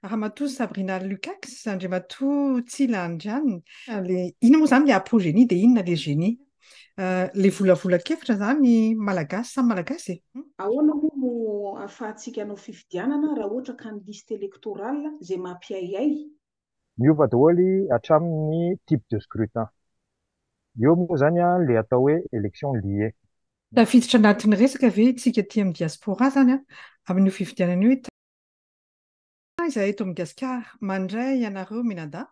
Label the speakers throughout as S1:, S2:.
S1: Ramatoa Sabrina Lukacs, Andriamatoa Tsila Andrianina. Le inona moa izany le apogenie dia inona le génie? Le volavolan-kevitra izany malagasy samy malagasy e?
S2: Ahoana moa no ahafahantsika hanao fifidianana raha ohatra ka ny liste électorale izay mampiahiahy?
S3: Miova daholo hatramin'ny type de scrutin. Eo moa izany ilay atao hoe élection liée.
S1: Tafiditra anatin'ny resaka ve isika aty amin'ny diaspora izany amin'io fifidianana io? Izahay eto Mgasikara mandray anareo mianadahy,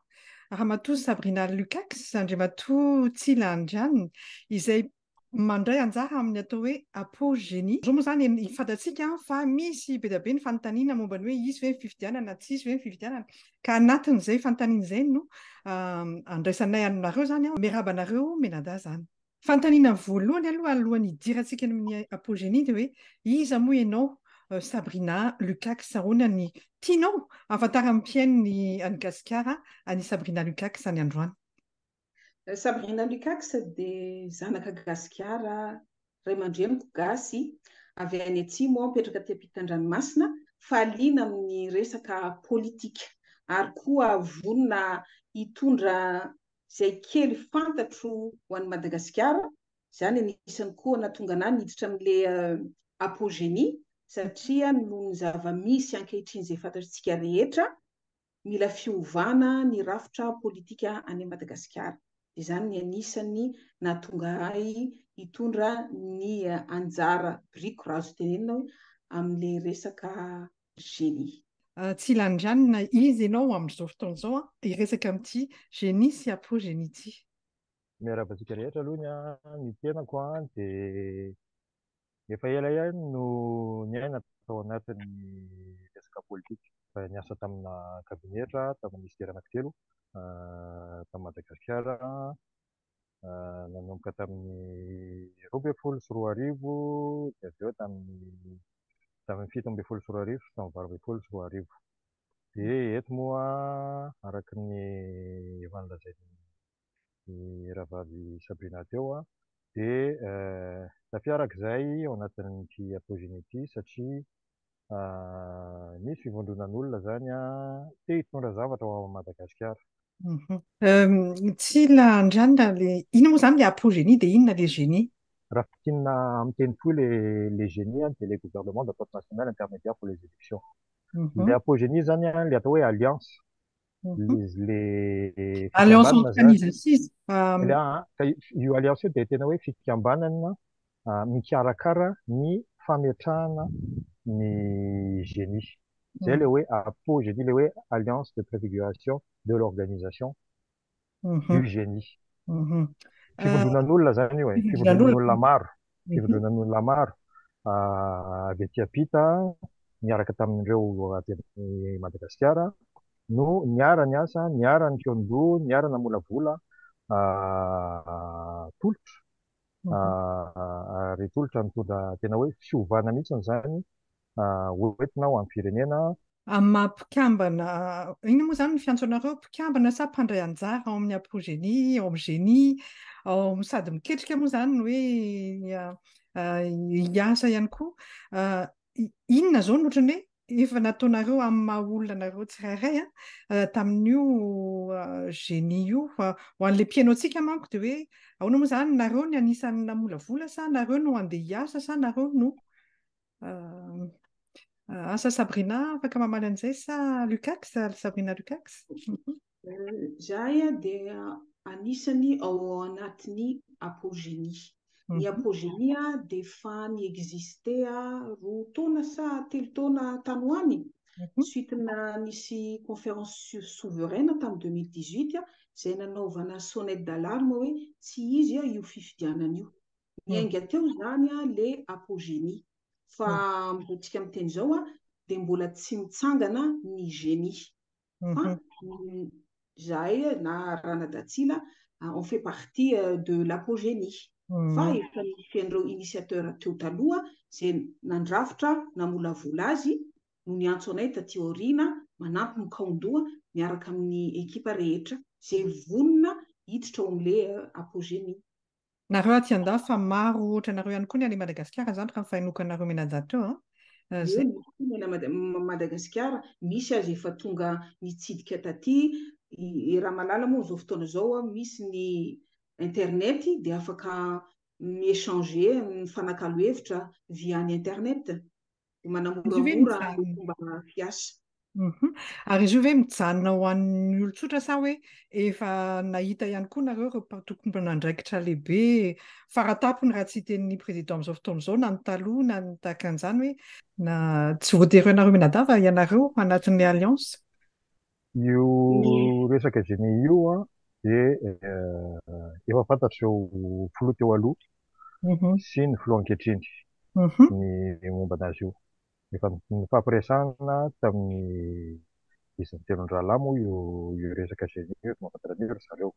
S1: Ramatoa Sabrina Lukacs, Andriamatoa Tsila Andrianina, izay mandray anjara amin'ny atao hoe Apo Génie. Izao moa izany fantatsika fa misy be dia be ny fanontaniana momba ny hoe hisy ve ny fifidianana na tsy hisy ve ny fifidianana. Ka anatin'izay fanontaniana izay no andraisanay anareo izany. Miarahaba anareo mianadahy izany. Fanontaniana voalohany aloha alohan'ny hidirantsika any amin'ny Apogenie dia hoe iza moa ianao Sabrina Lukacs? Ahoana ny tianao ahafantaran'ny mpihaino ny an'i Gasikara an'i Sabrina Lukacs any androany?
S2: Sabrina Lukacs dia zanaka Gasikara, ray aman-dreniko gasy, avy any atsimo aho, mipetraka aty ampitan-dranomasina, fa liana amin'ny resaka politika ary koa vonona hitondra izay kely fantatro ho an'i Madagasikara, izany anisan'ny koa nahatonga anah niditra amin'ilay Apogenie satria noho ny zava-misy ankehitriny izay fantatritsika rehetra, mila fiovana ny rafitra politika any Madagasikara. Izany ny anisan'ny nahatonga ahy hitondra ny anjara biriko raha azo tenenina hoe amin'ilay resaka génie.
S1: Tsy landrianina iza ianao amin'izao fotoana izao hiresaka amin'ity génie sy apogenie ity.
S3: Miarahaba antsika rehetra aloha ny an, ny tenako an dia efa ela ihany no niaina tao anatin'ny resaka politika. Efa niasa tamina kabinetra, tamin'ny minisitera anankitelo tao Madagasikara nanomboka tamin'ny 2012 dia avy eo tamin'ny tamin'ny 2017 sy tamin'ny 2018. Dia eto moa araka ny efa nolazain'ny rahavavy Sabrina teo dia tafiaraka izahay ao anatin'ity Apogenie ity satria misy fivondronan'olona izany te hitondra zavatra ho ao Madagasikara.
S1: Tsila Andrianina, le inona moa izany le apogenie dia inona le génie?
S3: Raha fintinina amin'ny teny fohy le le génie dia le gouvernement d'attente nationale intermédiaire pour les élections. Le apogenie izany le atao hoe alliance, le
S1: Alliance
S3: fikambanana
S1: entre
S3: izany.
S1: an'iza sy iza?
S3: Le ka io alliance io dia tena hoe fikambanana mikarakara ny fametrahana ny génie. Izay le hoe apogenie, le hoe alliance de préfiguration de l'organisation du génie. Fivondronan'olona izany io e, fivondronan'olona maro, fivondronan'olona maro avy aty ampita niaraka tamin'ireo avy any Madagasikara no niara-niasa, niara-nikaon-doha, niara-namolavola tolotra ary tolotra nitondra tena hoe fiovana mihitsy izany hoentina ho an'ny firenena.
S1: Amin'ny maha mpikambana, inona moa izany ny fiantso anareo, mpikambana sa mpandray anjara ao amin'ny Apogenie, ao amin'ny Génie, ao amin'ny sady miketrika moa izany ny hoe hiasa ihany koa. Inona izao no ohatran'ny hoe efa nataonareo amin'ny maha olona anareo tsirairay tamin'io Génie io? Ho an'ilay mpihaino antsika manko dia hoe ahoana moa izany, nareo no anisan'ny namolavola sa nareo no handeha hiasa sa nareo no Asa Sabrina afaka mamaly an'izay sa Lukacs, Sabrina Lukacs?
S2: Izahay dia anisany ao anatin'ny Apogenie. Ny Apogenie dia efa ni-exister 2 taona sa 3 taona tany ho any, suite-na nisy conférence souveraine tamin'ny 2018 izay nanaovana sonnette d'alarme hoe tsy izy io fifidianana io. Niainga teo izany le Apogenie. Fa amin'izao tsika miteny izao dia mbola tsy mitsangana ny génie. Fa izahay na Ranadatsila on fait partie de l'apogenie. Fa efa nisy an'ireo initiateur teo taloha izay nandrafitra namolavola azy no niantso anay taty aoriana manampy mikaondoha miaraka amin'ny ekipa rehetra izay vonona hiditra ao amin'ilay apogenie.
S1: Nareo aty andafy fa maro ohatranareo ihany koa ny any Madagasikara zany raha ny fahenoako anareo mianadahy teo an. Zay.
S2: Eo ny mponina Madagasikara, misy aza efa tonga nitsidika taty. I Ramalala moa izao fotoana izao misy ny internet dia afaka mi-échanger, mifanakalo hevitra via ny internet. Dia
S1: Izy io ve
S2: manamoramora ny
S1: mijanona?
S2: fomba fiasa.
S1: Ary izy io ve mijanona ho an'ny olon-tsotra sa hoe efa nahita ihany koa nareo ireo tompon'andraikitra lehibe faratapony raha tsy hiteny ny président amin'izao fotoana izao na ny taloha na ny tahaka an'izany hoe na tsy voatery ho ianareo mianadahy fa ianareo anatin'ny alliance?
S3: Io
S2: Ny
S3: resaka génie io dia efa fantatr'ireo filoha teo aloha sy ny filoha ankehitriny ny momba an'azy io. Efa nifampiresahana tamin'ny izy nitelon-drahalahy moa io io resaka génie io, efa mahafantatra an'io ry zareo.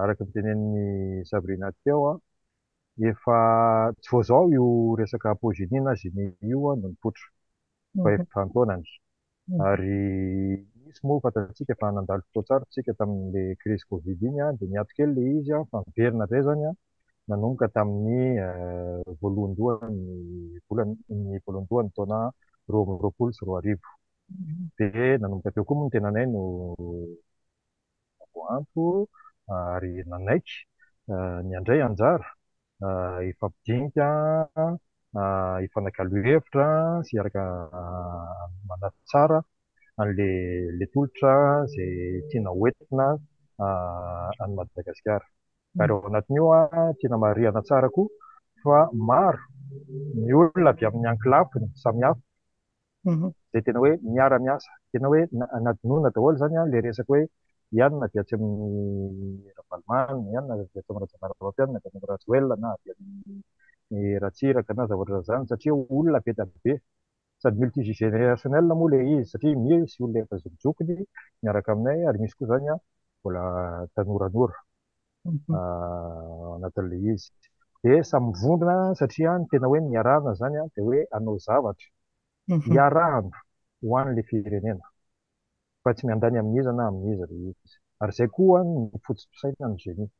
S3: Araka ny tenenin'i Sabrina teo, efa tsy vao izao io resaka apogénie na génie io no nipoitra fa efa an-taonany. Ary nisy moa fantatsika fa nandalo fotoan-tsarotra isika tamin'ilay crise Covid iny, dia niato kely ilay izy fa niverina indray izany nanomboka tamin'ny voalohandohan'ny volana, ny voalohandohan'ny taona 2022. Dia nanomboka teo koa moa ny tenanay no voaantso ary nanaiky ny handray anjara hifampidinika, hifanakalo hevitra sy hiaraka manatsara an'ilay tolotra izay tiana hoentina any Madagasikara. Ary ao anatin'io tiana marihana tsara koa fa maro ny olona avy amin'ny ankolafiny samihafa izay tena hoe miara-miasa, tena hoe nadinoina daholo izany ilay resaka hoe i anona avy atsy amin'ny Ravalomanana, i anona avy atsy amin'ny Rajaonarimampianina, avy any amin'ny Rajoelina na avy any Ratsiraka na zavatra ohatran'izany satria olona be dia be sady multigénérationnel moa ilay izy satria misy olona efa zokijokiny miaraka aminay ary misy koa izany mbola tanoranora ao anatin'ilay izy. Dia samy mivondrona satria ny tena hoe niarahana izany dia hoe hanao zavatra hiarahana ho an'ilay firenena fa tsy miandany amin'iza na amin'iza ilay izy. Ary izay koa ny foto-pisainan'ny génie.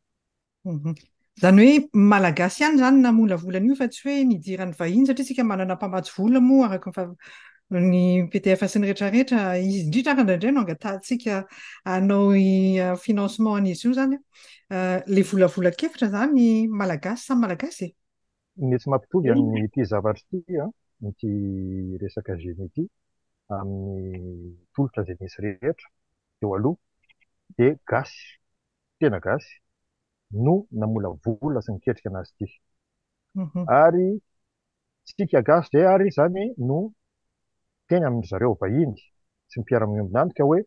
S1: Izany hoe Malagasy ihany izany namolavola an'io fa tsy hoe nidiran'ny vahiny satria isika manana mpamatsy vola moa araka ny ny PTF sy ny rehetrarehetra, izy indrindra ary indraindray no angatahantsika hanao financement an'izy io izany. Ilay volavolan-kevitra izany Malagasy samy Malagasy e?
S3: Ny tsy mampitovy an'ity zavatra ity, ity resaka génie ity amin'ny tolotra izay nisy rehetra teo aloha dia gasy tena gasy no namolavola sy niketrika anazy ity. Ary tsika gasy ve ary izany no miteny amin-dry zareo vahiny sy ny mpiara-miombon'antoka hoe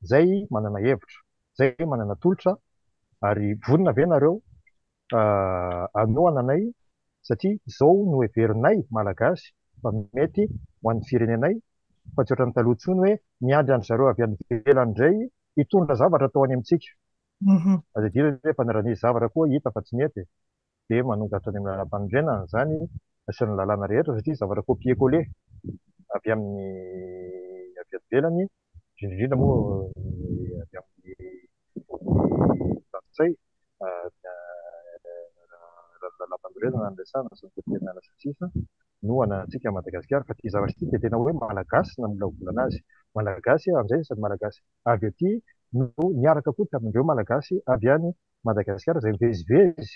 S3: zay manana hevitra, zay manana tolotra ary vonona ve nareo hanohana anay satria izao no heverinay Malagasy fa mety ho an'ny firenenay fa tsy ohatran'ny taloha intsony hoe miandry an-dry zareo avy any ivelany indray hitondra zavatra atao any amintsika. Aza adino anefa raha nisy zavatra koa hita fa tsy nety dia manomboka hatrany amin'ny lalàmpanorenana izany sy ny lalàna rehetra satria zavatra copier coller avy amin'ny avy any ivelany, indrindra indrindra moa ny avy amin'ny frantsay raha ny lalàmpanorenana no resahana sy ny code pénal sy ny sisa no ananantsika à Madagasikara fa ity zavatra ity dia tena hoe malagasy namolavola anazy, malagasy amin'izay sady malagasy avy aty no niaraka koa tamin'ireo malagasy avy any Madagasikara izay nivezivezy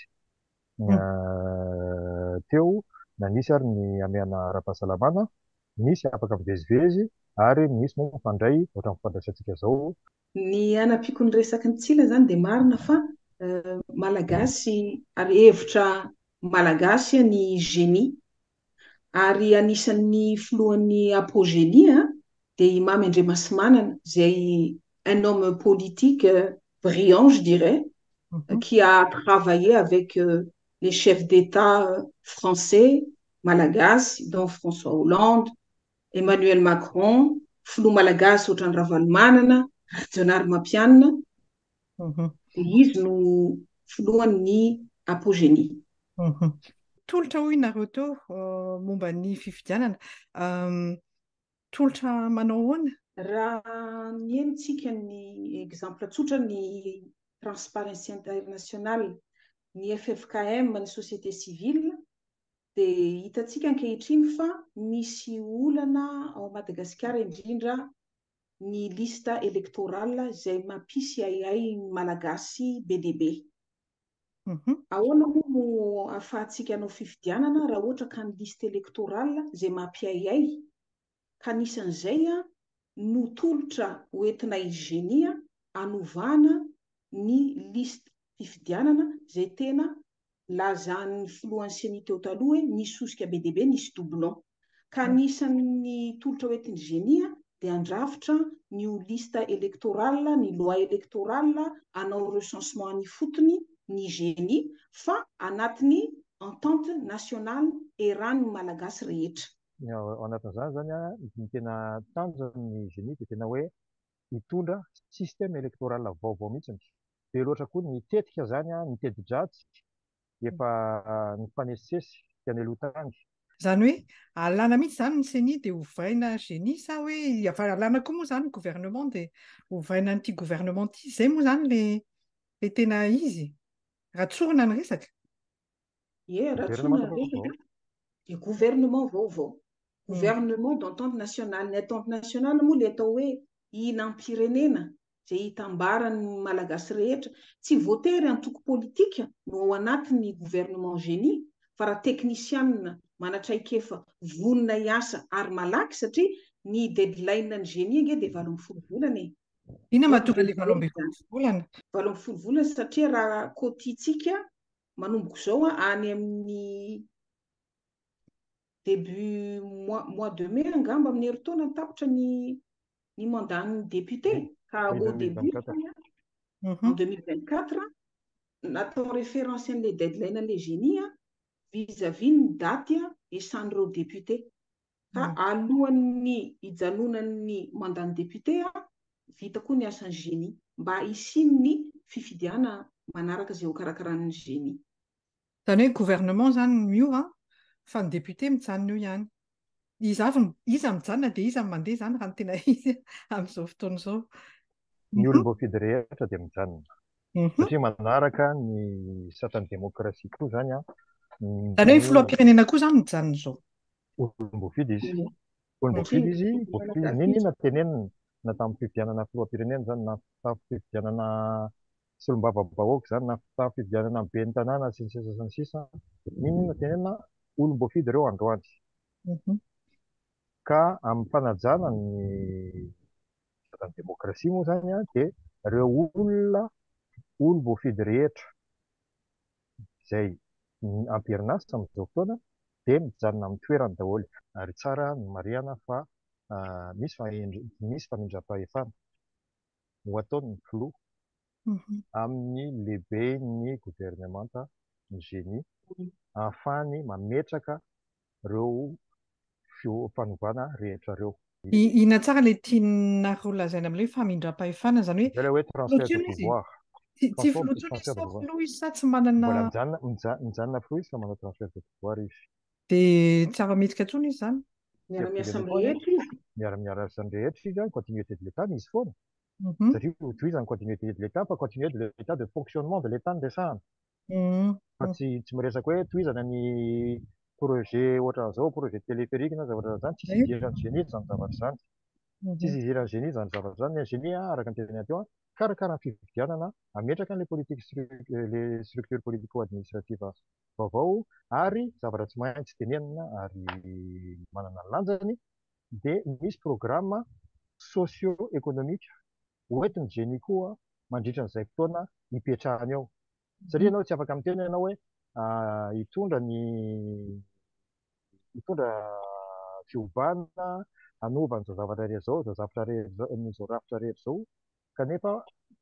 S3: teo na nisy ary ny hamehana ara-pahasalamana, nisy afaka mivezivezy ary nisy moa mifandray ohatran'ny fifandraisantsika izao.
S2: Ny hanampiako ny resaky ny Tsila izany dia marina fa Malagasy ary hevitra Malagasy ny génie ary anisan'ny filohan'ny Apogenie dia i Mamy Andriamasimanana izay un homme politique brillant je dirais qui a travaillé avec les chefs d'Etat français malagasy dont François Hollande, Emmanuel Macron, filoha malagasy ohatran'i Ravalomanana, Rajaonarimampianina, dia izy no filohan'ny Apogenie.
S1: Tolotra hoy nareo teo momba ny fifidianana. Tolotra manao ahoana?
S2: Raha ny henontsika ny exemple tsotra ny Transparency International, ny ffkm, ny société civile. Dia hitantsika ankehitriny fa misy olana ao Madagasikara indrindra ny liste électorale izay mampisy ahiahy ny Malagasy be dia be. Ahoana moa no ahafahantsika hanao fifidianana raha ohatra ka ny liste électorale izay mampiahiahy ka anisan'izay no tolotra hoentina Génie hanovana ny liste fifidianana izay tena lazan'ny filohan'ny Ceni teo taloha hoe nisy sosika be dia be, nisy doublon. Ka anisan'ny tolotra hoentin'ny Génie dia handrafitra ny ho liste électorale, ny loi électorale, hanao recensement any ifotony ny Génie fa anatin'ny entente nationale eran'ny Malagasy rehetra.
S3: Ny ao anatin'izany izany, ny tena tanjon'ny Génie dia tena hoe hitondra système électoral vaovao mihitsy. Be loatra koa ny tetika izany, ny teti-dratsy efa nifanesisesy tany aloha tany.
S1: Izany hoe alana mihitsy izany ny Ceni dia ovaina Génie sa hoe alana koa moa izany ny gouvernement dia ovaina an'ity gouvernement ity? Izay moa izany ilay tena izy raha tsorina ny resaka.
S2: Ie, raha tsorina ny resaka dia gouvernement vaovao. Gouvernement d'entente nationale. Ny entente nationale moa ilay atao hoe hinam-pirenena izay hitambaran'ny Malagasy rehetra. Tsy voatery antoko politika no ao anatin'ny gouvernement génie fa raha teknisianina manatraikefa vonona hiasa ary malaky satria ny deadline ny génie ange dia 18 volana e.
S1: Inona mahatonga ilay 18 volana?
S2: 18 volana satria raha cotier-tsika manomboka izao any amin'ny début mois de mai angamba amin'ny herintaona tapitra ny ny mandat-n'ny député ka au début en 2024 natao référence an'ilay deadline an'ilay génie vis-à-vis ny daty isan'ireo député ka alohan'ny hijanonan'ny mandat-n'ny député vita koa ny asan'ny génie mba hisian'ny fifidianana manaraka izay ho karakaran'ny génie.
S1: Izany hoe gouvernement izany miova fa ny député mijanona eo ihany. Iza avy iza mijanona dia iza mandeha izany raha ny tena izy amin'izao fotoana izao.
S3: Ny olom-boafidy rehetra dia mijanona. Satria manaraka ny satan'ny demokrasia koa izany an.
S1: Izany hoe ny filoham-pirenena koa izany mijanona izao.
S3: Olom-boafidy izy. Olom-boafidy izy, voafidy n'inon'inona tenenina na tamin'ny fifidianana filoham-pirenena izany na tamin'ny fifidianana solombavambahoaka izany na tamin'ny fifidianana ben'ny tanàna sy ny sisa sy ny sisa n'inon'inona tenenina olom-boafidy ireo androany. Ka amin'ny fanajana ny satan'ny demokrasia moa izany dia ireo olona olom-boafidy rehetra izay am-perinasa amin'izao fotoana dia mijanona amin'ny toerany daholo. Ary tsara ny marihana fa misy misy famindram-pahefana ho ataon'ny filoha amin'ny lehiben'ny governemanta, ny génie, ahafahany mametraka ireo fanovana rehetra ireo.
S1: Inona tsara ilay tianareo lazaina amin'ilay hoe famindram-pahefana? Izany hoe
S3: Izay ilay hoe transfert de pouvoir.
S1: Tsy filoha intsony izy sa filoha izy sa tsy manana.
S3: Mbola mijanona, mijanona filoha izy fa manao transfert de pouvoir izy.
S1: Dia tsy afa-mihetsika intsony izy izany?
S2: Miara-miasa amin'ny rehetra izy.
S3: Miara-miasa amin'ny rehetra izy, continuité de l'État misy foana. Satria hotohizana ny continuité de l'État fa continuité de l'État de fonctionnement de l'État no resahana. Fa tsy tsy miresaka hoe tohizana ny projet ohatran'izao, projet téléphérique na zavatra ohatran'izany, tsisy idiran'ny génie izany zavatra izany. Tsisy idiran'ny génie izany zavatra izany. Ny génie araka ny tenenina teo, karakara ny fifidianana, hametraka an'ilay politique les structures politico-administrative vaovao ary zavatra tsy maintsy tenenina ary manana ny lanjany dia misy programme socio-économique hoentin'ny génie koa mandritra an'izay fotoana hipetrahany eo. Satria ianao tsy afaka miteny ianao hoe hitondra ny hitondra fiovana, hanova an'izao zavatra rehetra izao, izao zavatra rehetra izao, izao rafitra rehetra izao, kanefa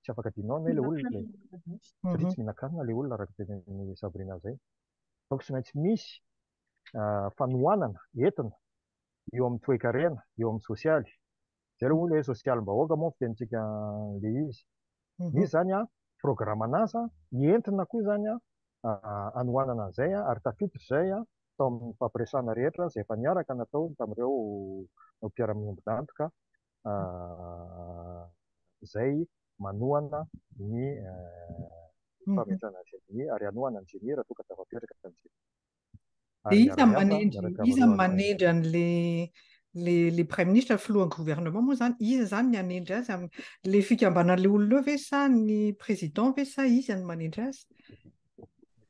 S3: tsy afaka adinonao anie ilay olona e. Satria tsy mihinan-kanina ilay olona araka ny tenenin'i Sabrina izay. Donc tsy maintsy misy fanohanana entina eo amin'ny toekarena, eo amin'ny sosialy. Izay aloha moa ilay hoe sosialim-bahoaka moa fitenintsika an'ilay izy. Misy izany programan'asa entina koa izany hanohanana an'izay ary tafiditra izay tao amin'ny fampiresahana rehetra izay efa niaraka natao tamin'ireo mpiara-miombon'antoka izay manohana ny fametrahana ny génie ary hanohana ny génie raha toa ka tafapetraka ny génie.
S1: Dia
S3: ary
S1: iza
S3: miara-miasa
S1: manendry,
S3: miaraka
S1: iza
S3: amin'ireo
S1: manendry an'le le le praiminisitra filohan'ny gouvernement moa zany, iza zany ny hanendry azy am le fikambanan'le olona eo ve sa ny président ve sa iza no manendry azy?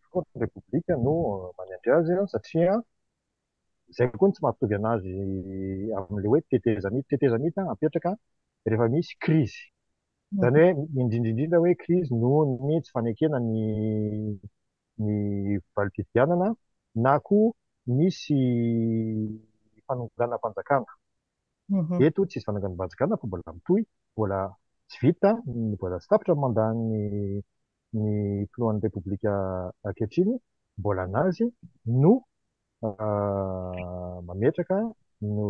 S3: Filohan'ny Repoblika no manendry azy satria izay koa no tsy mampitovy anazy amin'ilay hoe tetezamita. Tetezamita apetraka rehefa misy krizy. Izany hoe indrindra indrindra hoe krizy noho ny tsy fanekena ny ny valim-pifidianana na koa misy fanonganam-panjakana. Eto tsisy fanonganam-panjakana fa mbola mitohy, mbola tsy vita, mbola tsy tapitra ny mandat-n'ny ny filohan'ny Repoblika ankehitriny, mbola an'azy no mametraka no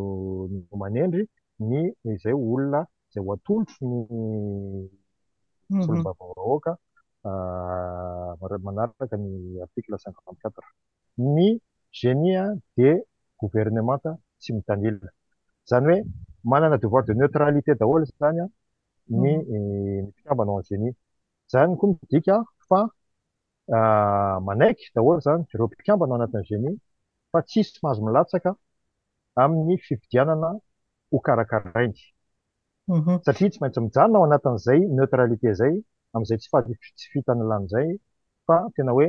S3: no manendry ny izay olona izay ho atolotry ny solombavambahoaka manaraka ny article 54. Ny GENI dia governemanta tsy mitanila. Izany hoe manana devoir de neutralité daholo izany ny mpikambana ao amin'ny GENI. Izany koa midika fa manaiky daholo izany ireo mpikambana ao anatin'ny GENI fa tsisy mahazo milatsaka amin'ny fifidianana ho karakarainy. Satria tsy maintsy mijanona ao anatin'izay neutralité izay, amin'izay tsy tsy fitanilana izay fa tena hoe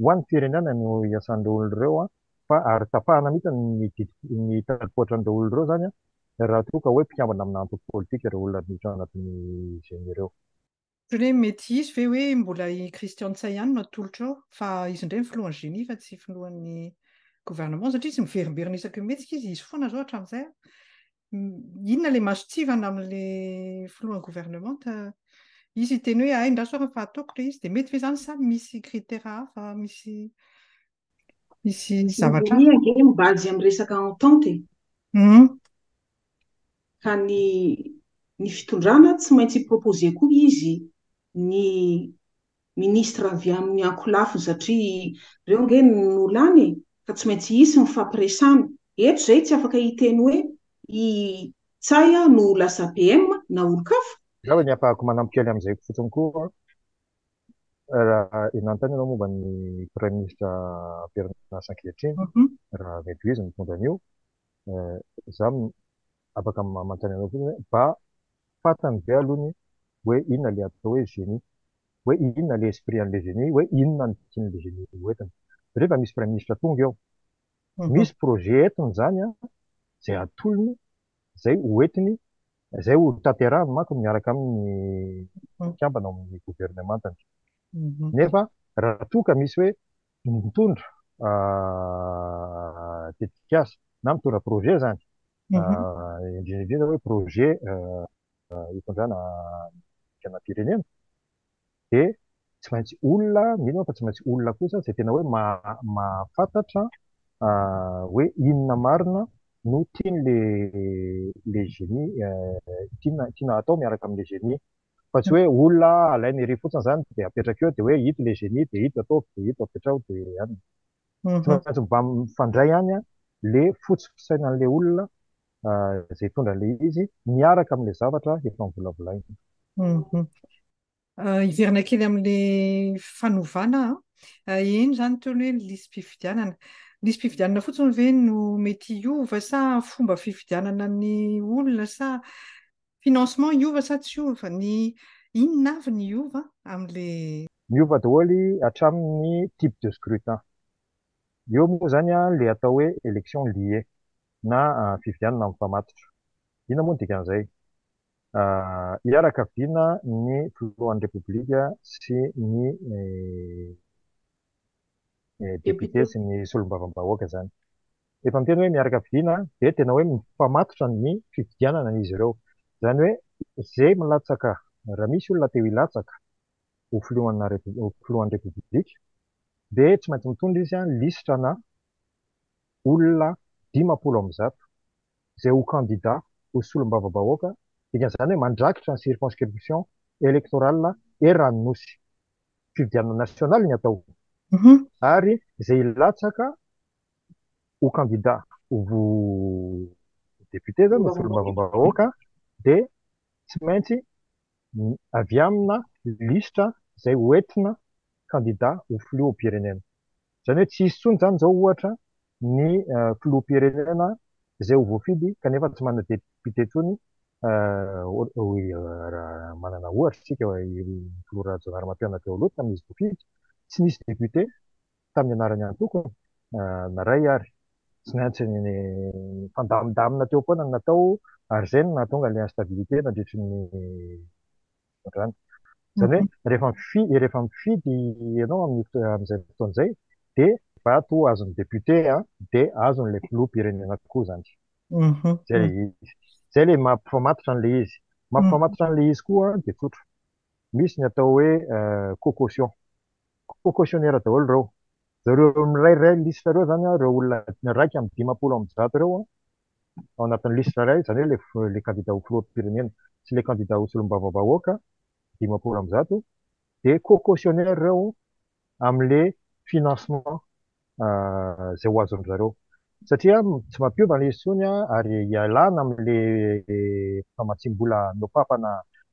S3: ho an'ny firenena no iasan'ireo olona ireo fa ary tapahana mihitsy ny didy ny tadipoatran'ireo olona ireo izany raha toa ka hoe mpikambana amina antoko politika ireo olona miditra ao anatin'ny GENI ireo.
S1: Ohatran'ny hoe mety hisy ve hoe mbola i Christian Ntsay ihany no atolotra ao fa izy indray ny filohan'ny GENI fa tsy filohan'ny gouvernement satria izy miverimberina isaky ny mihetsika izy, izy foana izao hatramin'izay. Inona ilay mason-tsivana amin'ilay filohan'ny gouvernement? Izy hiteny hoe hay ndraso ary fa ataoko ilay izy dia mety ve izany sa misy critère hafa, misy misy zavatra
S2: hafa? Ny ange mi-base amin'ny resaka entente e. Ka ny ny fitondrana tsy maintsy hi-proposer koa izy ny ministre avy amin'ny ankolafiny satria ireo ange no lany e, ka tsy maintsy hisy ny fampiresana. Eto izay tsy afaka hiteny hoe i Ntsay no ho lasa PM na olon-kafa.
S3: Angamba ny afahako manampy kely amin'izay fotsiny koa raha nanontany ianao momba ny praiminisitra am-perinasa ankehitriny, raha mety ho izy no mitondra an'io, za afaka manontany anao fotsiny hoe mba fantany ve aloha ny hoe inona le atao hoe génie, hoe inona le esprit an'le génie, hoe inona no tian'le génie ho entina. Rehefa misy praiminisitra tonga eo, misy projet entiny zany an, zay atolony, zay ho entiny, zay ho tanterahiny manko miaraka amin'ny mpikambana ao amin'ny governemantany. Nefa raha toa ka misy hoe mitondra tetikasa na mitondra projet zany, indrindra indrindra hoe projet hitondrana fiainam-pirenena, dia tsy maintsy olona, mino aho fa tsy maintsy olona kosa izay tena hoe mahafantatra hoe inona marina no tian'le le génie, tiana tiana atao miaraka amin'le génie. Fa tsy hoe olona alaina ery fotsiny izany dia apetraka eo dia hoe ito le génie dia ito ataovy dia ito apetraho dia any. Tsy maintsy mba mifandray ihany le fotsy fisainan'le olona izay hitondra an'ilay izy miaraka amin'ilay zavatra efa novolavolaina.
S1: Hiverina kely amin'ilay fanovana an. Eny izany toy ny hoe ny lisi-pifidianana. Lisi-pifidianana fotsiny ve no mety hiova sa fomba fifidianana ny olona sa financement hiova sa tsy hiova? Ny inona avy ny hiova amin'ilay.
S3: Miova daholo hatramin'ny type de scrutin. Eo moa izany ilay atao hoe élection liée na fifidianana mifamatotra. Inona moa ny dikan'izay? Hiaraka vina ny filohan'ny Repoblika sy ny député sy ny solombavambahoaka izany. Rehefa miteny hoe miaraka vina dia tena hoe mifamatotra ny fifidianana izy ireo. Izany hoe izay milatsaka, raha misy olona te hilatsaka ho filohan'ny Repoblika dia tsy maintsy mitondra izy lisitra ana olona 150 izay ho kandida ho solombavambahoaka, dikan'izany hoe mandrakitra ny circonscription électorale eran'ny Nosy. Fifidianana nasionaly ny atao ary izay hilatsaka ho kandida ho député izany, ho solombavambahoaka dia tsy maintsy avy amina lisitra izay hoentina kandida ho filoham-pirenena. Izany hoe tsy hisy intsony izany izao ohatra. ny filoham-pirenena izay ho voafidy kanefa tsy manana député intsony, raha manana ohatra isika i filoha Rajaonarimampianina teo aloha tamin'izy voafidy, tsy nisy député tamin'ny anaran'ny antokony na iray ary. Tsy maintsy nifandamindamina teo foana ny natao ary izay no nahatonga ilay instabilité nandritry ny fitondrana. Izany hoe rehefa mifidy, rehefa mifidy ianao amin'izay fotoana izay dia vato azon'ny député dia azon'ilay filoham-pirenena koa izany. Izay ilay izy. Izay ilay mampifamatotra an'ilay izy. Mampifamatotra an'ilay izy koa dia tsotra. Misy ny atao hoe co-caution. Co-cautionnaire daholo ireo. Zareo mirairay liste ireo izany, ireo olona 151 ireo ao anatin'ny liste iray, izany hoe ilay candidat ho filoham-pirenena sy ilay candidat ho solombavambahoaka, 150, dia co-cautionnaire ireo amin'ilay financement izay ho azon-dry zareo. Satria tsy mampiova ilay izy intsony ary ialana amin'ilay famatsiam-bola mihoa-pampana,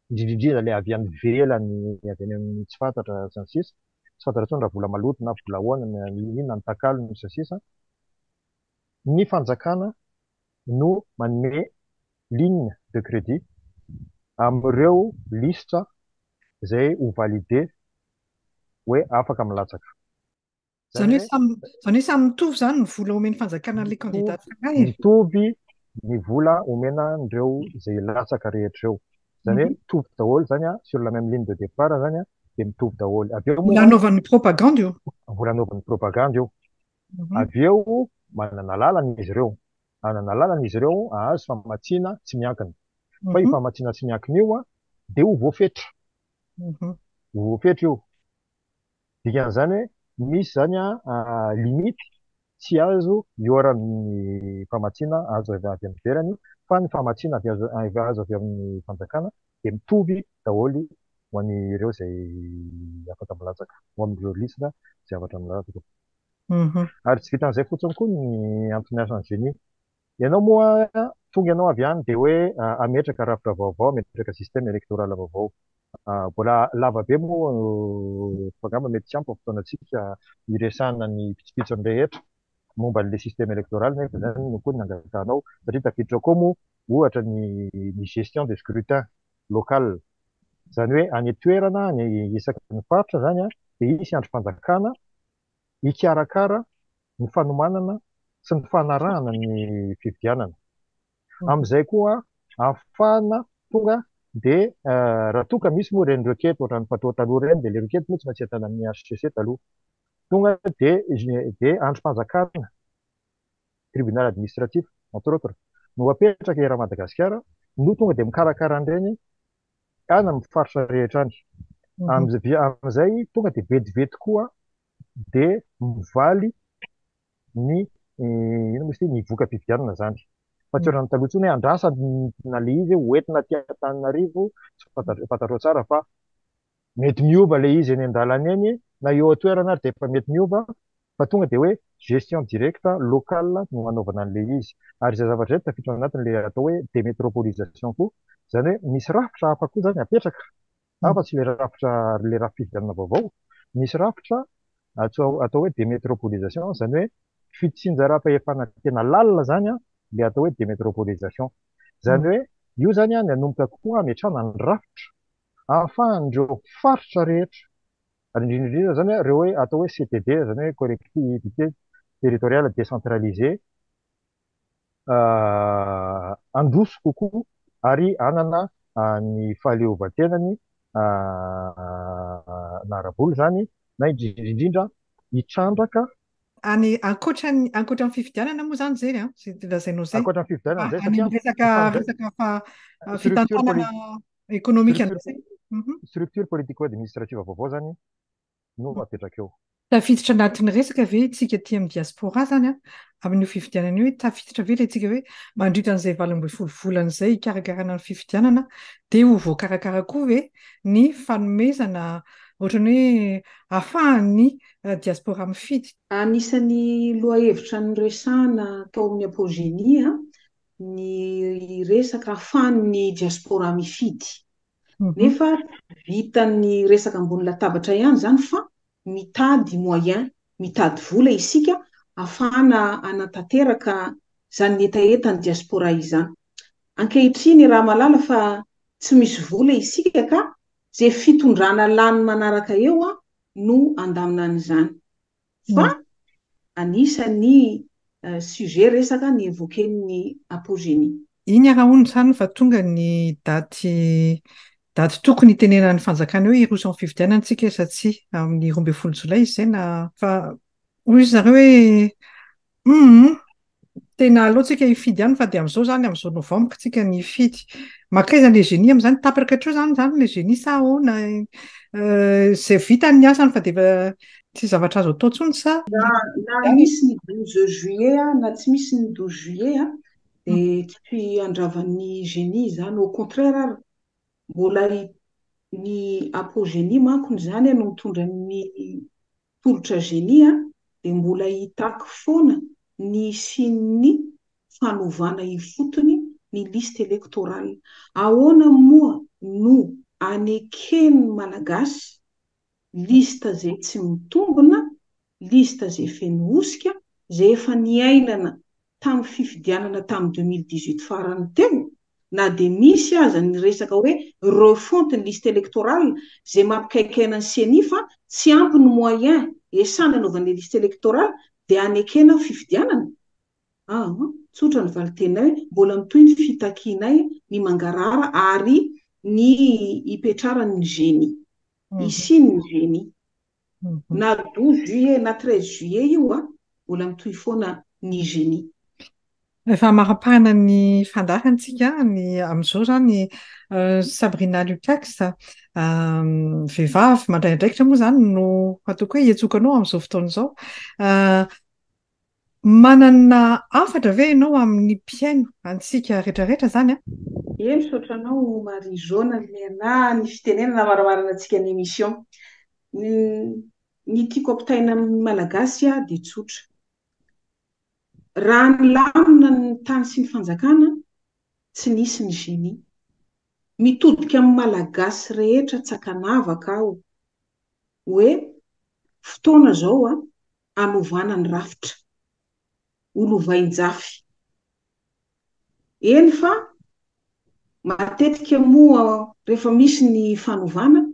S3: indrindra indrindra ilay avy any ivelany, avy any amin'ny tsy fantatra sy ny sisa. Tsy fantatra intsony raha vola maloto na vola ahoana na inona ny takalony sy ny sisa. Ny fanjakana no manome ligne de crédit amin'ireo lisitra izay ho valider hoe afaka milatsaka.
S1: Izany hoe samy, izany hoe samy mitovy izany ny vola omen'ny fanjakana an'ilay kandida tsirairay e?
S3: Mitovy ny vola omena an'ireo izay hilatsaka rehetra ireo. Izany hoe mitovy daholo izany sur la même ligne de départ izany dia mitovy daholo. Avy eo moa.
S1: Mbola anaovany propagandy io.
S3: Mbola anaovany propagandy io. Avy eo manana lalana izy ireo. Hanana lalana izy ireo hahazo famatsiana tsy miankina. Fa io famatsiana tsy miankina io dia ho voafetra. Ho voafetra io. Dikan'izany hoe misy izany limite tsy azo ihoaran'ny famatsiana azo avy any ivelany fa ny famatsiana avy azo avy amin'ny fanjakana dia mitovy daholo ho an'ireo izay afaka milatsaka, ho amin'ireo lisitra izay afaka milatsaka. Ary tsy vitan'izay fotsiny koa ny antony asan'ny génie. Ianao moa tonga ianao avy any dia hoe hametraka rafitra vaovao, hametraka système électoral vaovao. Mbola lava be moa fa angamba mety tsy ampy ny fotoanantsika hiresahana ny pitsopitsony rehetra momba an'ilay système électoral nefa izany no koa ny nangatahanao satria tafiditra ao koa moa ohatra ny ny gestion de scrutin local. Izany hoe any an-toerana, any isaky ny faritra izany dia hisy andrim-panjakana hikarakara ny fanomanana sy ny fanarahana ny fifidianana. Amin'izay koa ahafahana tonga dia raha toa ka misy moa ireny requête ohatran'ny fatao taloha ireny dia ilay requête moa tsy maintsy ahitana amin'ny HCC taloha. Tonga dia dia andrim-panjakana, tribunal administratif entre autres, no apetraka eran'i Madagasikara no tonga dia mikarakara an'ireny any amin'ny faritra rehetra any. Amin'izay tonga dia vetivety koa dia mivaly ny inona moa izy ity, ny voka-pifidianana izany. Fa tsy ohatran'ny taloha intsony hoe andrasana ilay izy ho entina aty Antananarivo, tsy fantatrao tsara fa mety miova ilay izy eny an-dalana eny na eo an-toerana ary dia efa mety miova fa tonga dia hoe gestion directe locale no hanaovana an'ilay izy. Ary izay zavatra izay tafiditra ao anatin'ilay atao hoe démétropolisation koa, izany hoe misy rafitra hafa koa izany apetraka afa-tsy ilay rafitra ilay rafi-pifidianana vaovao, misy rafitra atao atao hoe démétropolisation, izany hoe fitsinjaram-pahefana tena lalina izany ilay atao hoe démétropolisation. Izany hoe io izany nanomboka koa hametrahana ny rafitra ahafahan'ireo faritra rehetra, ary indrindra indrindra izany ireo hoe atao hoe CTD, izany hoe collectivité territoriale décentralisée, handroso kokoa ary hanana ny fahaleovantenany na ara-bola izany na indrindra indrindra hitrandraka.
S1: Any ankoatran'ny ankoatran'ny fifidianana moa izany izay an, izay lazainao izay.
S3: Ankoatran'ny fifidianana izay
S1: satria any amin'ny resaka resaka fitantanana ekonomika indray.
S3: Structure politico-administrative vaovao izany no apetraka eo.
S1: Tafiditra anatin'ny resaka ve isika aty amin'ny diaspora zany an, amin'io fifidianana io hoe tafiditra ve ilay tsika hoe mandritra an'izay 18 volana izay hikarakarana ny fifidianana dia ho voakarakara koa ve ny fanomezana ohatran'ny hoe ahafahan'ny diaspora mifidy?
S2: Anisan'ny lohahevitra noresahana tao amin'ny Apogenie ny resaka ahafahan'ny diaspora mifidy. Nefa vitan'ny resaka ambony latabatra ihany izany fa mitady moyen, mitady vola isika hahafahana hanatanteraka izany hetahetan'ny diaspora izany. Ankehitriny raha mahalala fa tsy misy vola isika ka izay fitondrana lany manaraka eo no handamina an'izany. Fa anisan'ny sujet resaka ny évoquer-n'ny Apogenie.
S1: Iny ara hono izany fa tonga ny daty daty tokony hitenenan'ny fanjakana hoe hiroso amin'ny fifidianana tsika sa tsia amin'ny 12 jolay izy izay na fa hoy izy zareo hoe hum tena aleo tsika hifidy ihany fa dia amin'izao izany amin'izao novambra tsika ny hifidy. Mankaiza le génie amin'izany? Tapaka hatreo izany izany le génie sa ahoana? Izay vita ny asany fa dia efa tsy zavatra azo atao intsony sa?
S2: Na misy ny 12 juillet na tsy misy ny 12 juillet dia tsy handravan'ny génie izany, au contraire ary mbola ny apogenie manko izany no mitondra ny tolotra génie dia mbola hitaky foana ny hisian'ny fanovana ifotony ny liste électorale. Ahoana moa no aneken'ny Malagasy liste izay tsy mitombina, liste izay feno hosika, izay efa niainana tamin'ny fifidianana tamin'ny 2018 farany teo, na dia misy aza ny resaka hoe refonte ny liste électorale izay mampikaikaina ny ceni fa tsy ampy ny moyen esana anaovana ilay liste électorale dia anekena fifidianana? Aa, tsotra ny valin-teninay, mbola mitohy ny fitakianay ny mangarahara ary ny hipetraran'ny genie. Hisian'ny genie. Na 12 juillet na 13 juillet io a, mbola mitohy foana ny génie.
S1: Efa hamarapahana ny fandaharana tsika ny amin'izao izany Sabrina Lukacs vehivavy mandray andraikitra moa izany no ataoko hoe hiantsoako anao amin'izao fotoana izao. Manana hafatra ve ianao amin'ny mpihaino antsika rehetrarehetra izany an?
S2: Ie, misaotra anao Marie Jo nanome anah ny fitenenana hamaramarana antsika ny émission. Ny ny tiako ampitaina amin'ny Malagasy dia tsotra. Raha nilamina ny tany sy ny fanjakana, tsy nisy ny génie. Mitodika amin'ny Malagasy rehetra tsy ankanavaka aho hoe fotoana izao an, hanovana ny rafitra ho lovain-jafy. Eny fa matetika moa rehefa misy ny fanovana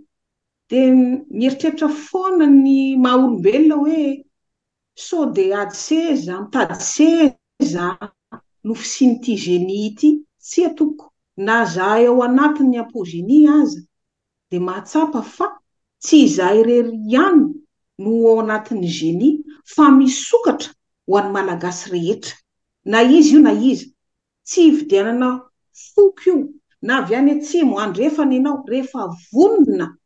S2: dia mieritreritra foana ny maha olombelona hoe sao dia ady seza, mitady seza no fisian'ity génie ity. Tsia tompoko, na zahay ao anatin'ny apogenie aza dia mahatsapa fa tsy izahay irery ihany no ao anatin'ny génie fa misokatra ho an'ny Malagasy rehetra, na iza io na iza, tsy hividianana foko io na avy any atsimo, andrefana ianao, rehefa vonona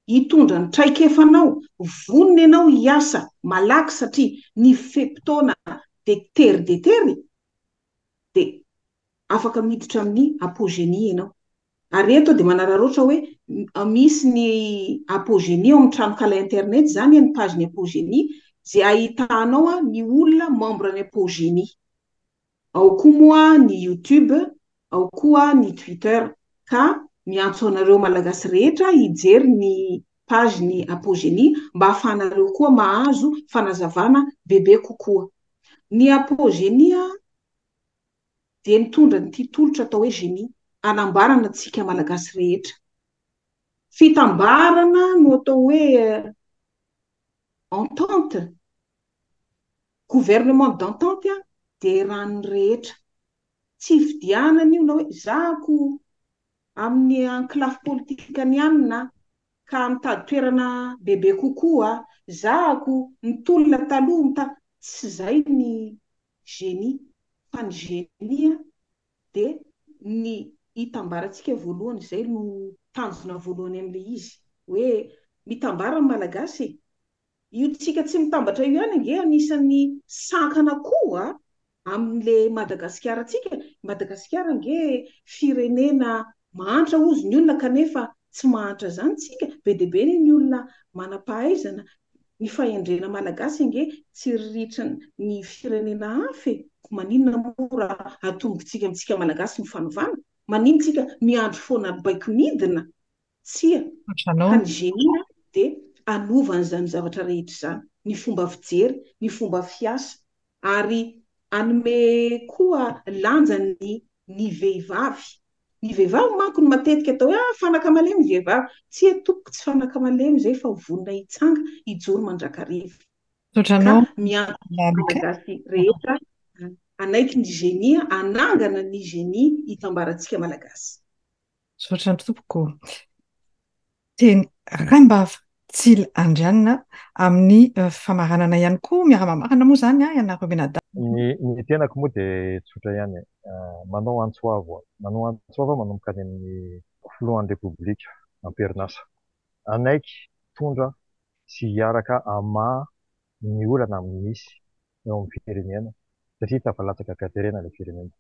S2: hitondra ny traikefanao, vonona ianao hiasa malaky satria ny fe-potoana dia tery dia tery, dia afaka miditra amin'ny apogenie ianao. Ary eto dia manararaotra hoe misy ny apogenie ao amin'ny tranonkala internet izany ny page ny apogenie izay ahitanao ny olona membre ny apogenie. Ao koa moa ny youtube, ao koa ny twitter. Ka miantso anareo Malagasy rehetra hijery ny page ny apogenie mba ahafahanareo koa mahazo fanazavana bebe kokoa. Ny apogenie dia nitondra an'ity tolotra atao hoe génie hanambarana antsika Malagasy rehetra. Fitambarana no atao hoe entente, gouvernement d'entente dia eran'ny rehetra. Tsy ifidianana io na hoe zahako amin'ny ankolafy politikany ihany na ka mitady toerana bebe kokoa, zahako nitolona taloha mita-, tsy izay ny génie fa ny génie dia ny hitambarantsika voalohany izay no tanjona voalohany amin'ilay izy hoe mitambara ny Malagasy e! Io tsika tsy mitambatra io ihany ange anisan'ny sakana koa amin'ilay Madagasikarantsika, Madagasikara ange firenena mahantra hozy ny olona kanefa tsy mahantra izany tsika, be dia be anie ny olona manam-pahaizana, ny fahendrena malagasy ange tsy ritran'ny firenena hafa e! Ko maninona moa raha atombotsika amintsika malagasy ny fanovana? Maninona tsika miandry foana baiko midina? Tsia, fa ny génie dia hanova an'izany zavatra rehetra izany, ny fomba fijery, ny fomba fiasa. Ary hanome koa lanja ny ny vehivavy. Ny vehivavy manko no matetika atao hoe ah fanaka malemy ny vehivavy. Tsia tompoko tsy fanaka malemy izay fa vonona hitsanga, hijoro mandrakariva.
S1: Misaotra
S2: Ka
S1: anao
S2: miantso ny
S1: Lalika.
S2: Malagasy rehetra hanaiky ny génie, hanangana ny génie hitambarantsika Malagasy.
S1: Misaotra tompoko. Teny Raimbava Tsila Andrianina amin'ny famaranana ihany koa, miara-mamarana moa izany ianareo mianadahy.
S3: Ny ny tenako moa dia tsotra ihany e. Manao antso avo aho. Manao antso avo aho manomboka any amin'ny filohan'ny Repoblika am-perinasa. Hanaiky hitondra sy hiaraka hamaha ny olana misy eo amin'ny firenena satria tafalatsaka an-katerena ilay firenena.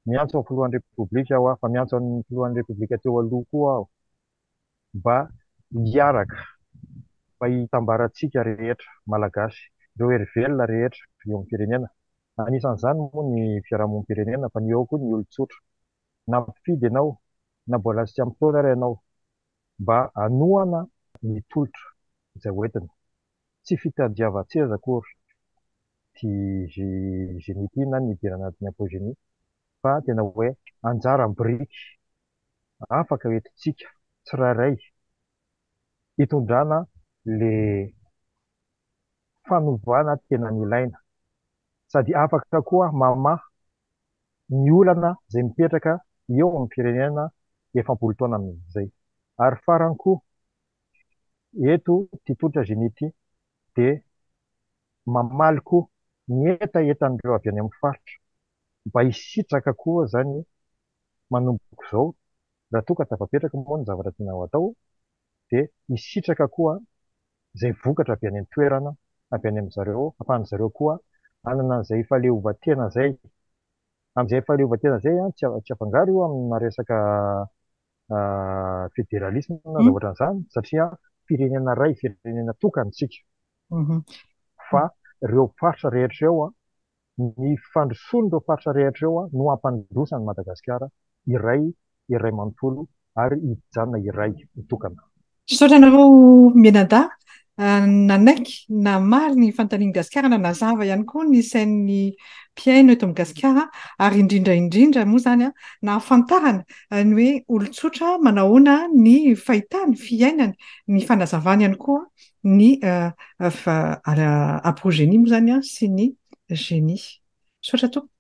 S3: Miantso ny filohan'ny Repoblika aho fa miantso an'ny filohan'ny Repoblika teo aloha koa aho mba hiaraka, mba hitambarantsika rehetra Malagasy, ireo hery velona rehetra eo amin'ny firenena, anisan'izany moa ny fiarahamonim-pirenena fa ny eo koa ny olon-tsotra, na mpifidy ianao na mbola tsy ampy taona ary ianao, mba hanohana ny tolotra izay hoentina. Tsy fitadiavan-tseza akory ity génie ity na ny hidirana anatin'ny apogenie fa tena hoe anjara biriky afaka hoentintsika tsirairay hitondrana le fanovana tena nilaina sady afaka koa mamaha ny olana izay mipetraka eo amin'ny firenena efa am-polo taona amin'izay. Ary farany koa, eto ity tolotra génie ity dia mamaly koa ny hetahetan'ireo avy any amin'ny faritra mba hisitraka koa izany manomboka izao, raha toa ka tafapetraka moa ny zavatra tiana ho atao dia hisitraka koa izay vokatra avy any an-toerana, avy any amin-dry zareo, ahafahan-dry zareo koa hanana an'izay fahaleovantena izay. Amin'izay fahaleovantena izay, tsy afangaro io amina resaka fédéralisme na zavatra an'izany satria firenena iray, firenena tokana isika. Fa ireo faritra rehetra ireo, ny fandrosoan'ireo faritra rehetra ireo no hampandroso an'i Madagasikara iray, iray manontolo ary hijanona iray ho tokana.
S1: Misaotra anareo mianadahy nanaiky namaly ny fanontanian'i Gasikara, nanazava ihany koa ny sain'ny mpihaino eto amin'i Gasikara ary indrindra indrindra moa izany nahafantarana ny hoe olon-tsotra manahoana ny fahitany, fiainany, ny fanazavany ihany koa ny aprogenie moa izany sy ny génie. Misaotra tompoko.